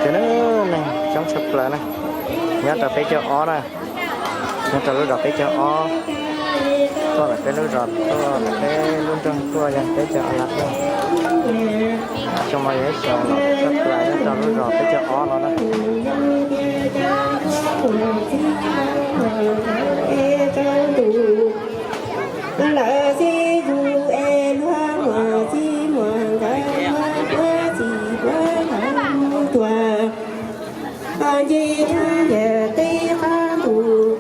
Cov neeg coob tshaj plaws na, nyob rau peb caug ob na, nyob rau lub zos peb caug ob, tuaj ntawm peb lub zos tuaj ntawm peb lub nroog tuaj yog peb caug ob lab tuaj. Xyoo no yog ib xyoo los tshaj plaws nyob rau lub zos peb caug ob no na. Lawv sib zus es luag muam txij muam nkawd, puab txij puab nkawd mus tuag. Ho nce tshoob yawm teb qab ntuj,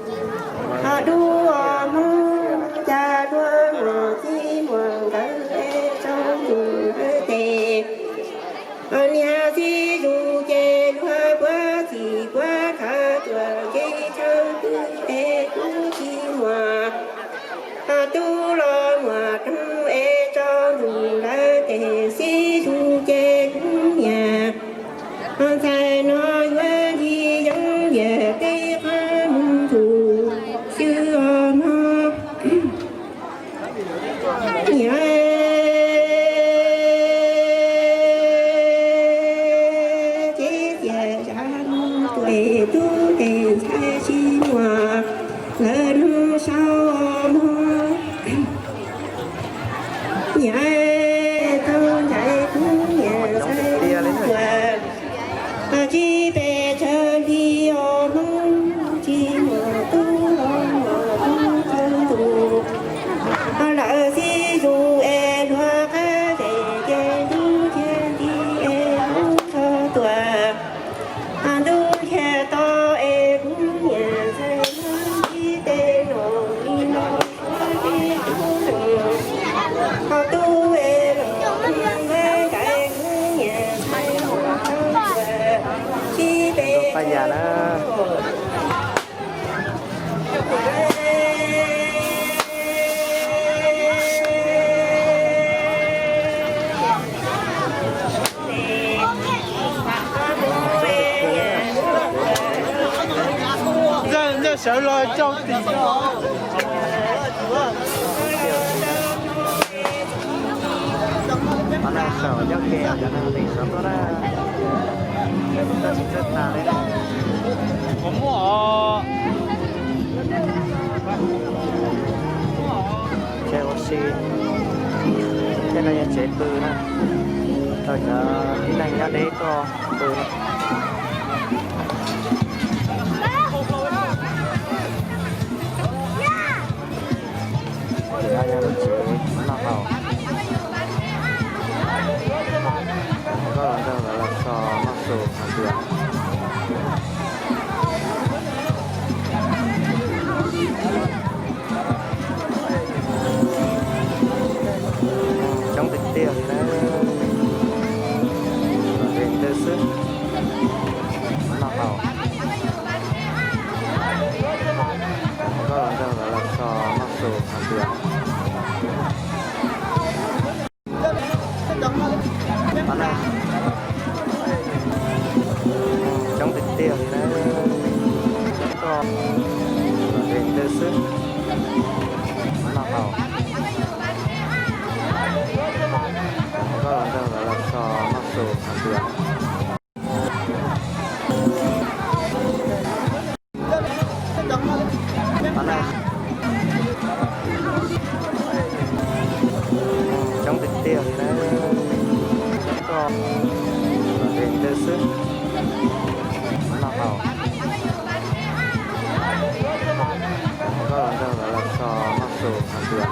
ho dub os Hmoob, cas luag muam txij muam nkawd es tsaus ntuj lawm tes. Ho niag sib zus ces luag puab txij puab nkawd tuaj nce tshoob twg es tub txij muam, ho tub los muam roog es tsaus ntuj lawm tes sib zus ces kuv niam. Ho ntxhais no yuav nce yeeb yawm teb qab mus tus xwb os Hmoob. Niam, ces txias zam mus tuaj es tub es ntxhais tsis muaj lawv nug sau os Hmoob. Niam, tau ntsais kuv niam ntxhais tuaj, ho tsis pes tsawg hli os Hmoob, tsis muaj tub los muaj tub tsaus ntuj. Ho lawv sib zus es luag qab zes ces ntub thiaj nti es ntub txog tuaj, ho ntub thiaj to es kuv niam ntxhais nti tej no li no. Ho tub es los nti nqaij kuv niam ntxhais mus tau tuaj, tsis pes tsawg hli os. Ntxawg sawv los tsaug tim. Qhov no saum nyob ke, cov neeg nqis sov tuaj na. Tsis txawj tag li. Tsev ua si, tej no yog tsev pw na, rau cov tib neeg nyob deb tuaj pw na. Tim no yog lub tsev noj haus, koj los nrog lawv los so noj su hais tias. Coob tiag tiag li na. Los ze ntws xwb. Noj haus, koj los nrog lawv los so noj su hais tias. Coob tiag tiag li na. Koj los ze ntws xwb. Noj haus, koj los nrog lawv los so noj su hais tias. Coob tiag tiag li na. Koj los ze ntws xwb. Noj haus, koj los nrog lawv los so noj su hais tias.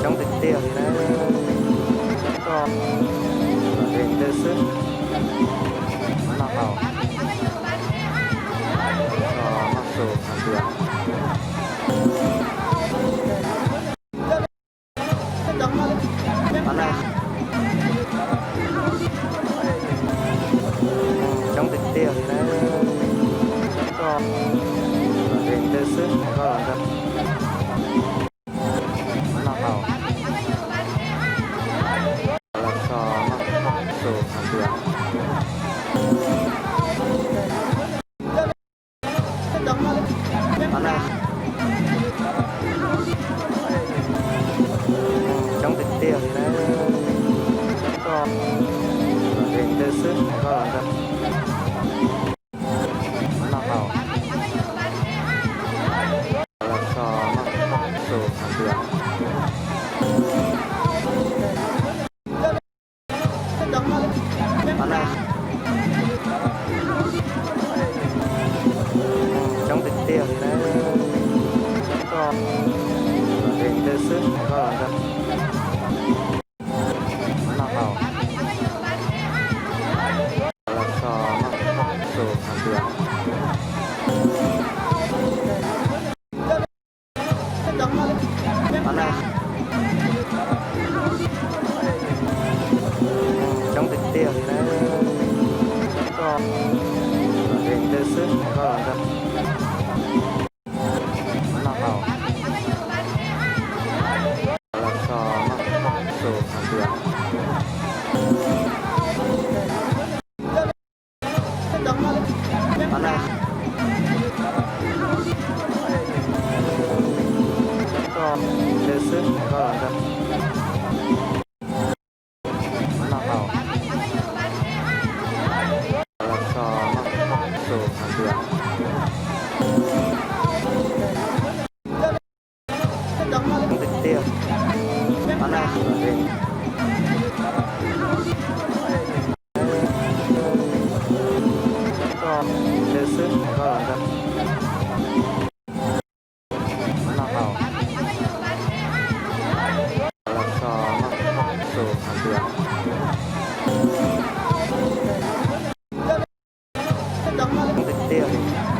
Coob tiag tiag li na. Koj los ze ntws xwb. Noj haus, so noj su hais tias. Coob tiag tiag li na. Koj los ze ntws xwb, koj los nrog. Noj haus, los so noj su hais tias. Koj los ntag. Noj haus. Los so noj tus hais tias coob tiag tiag li na. Koj ntawd xwb, koj los ntag. Noj haus. Los so noj tus hais tias koj ntawd xwb, koj los ntag. Noj haus. Los so noj tus hais tias tiag tiag. Koj ntawd xwb, koj los ntag. Noj haus. Los so noj tus hais tias tiag tiag li.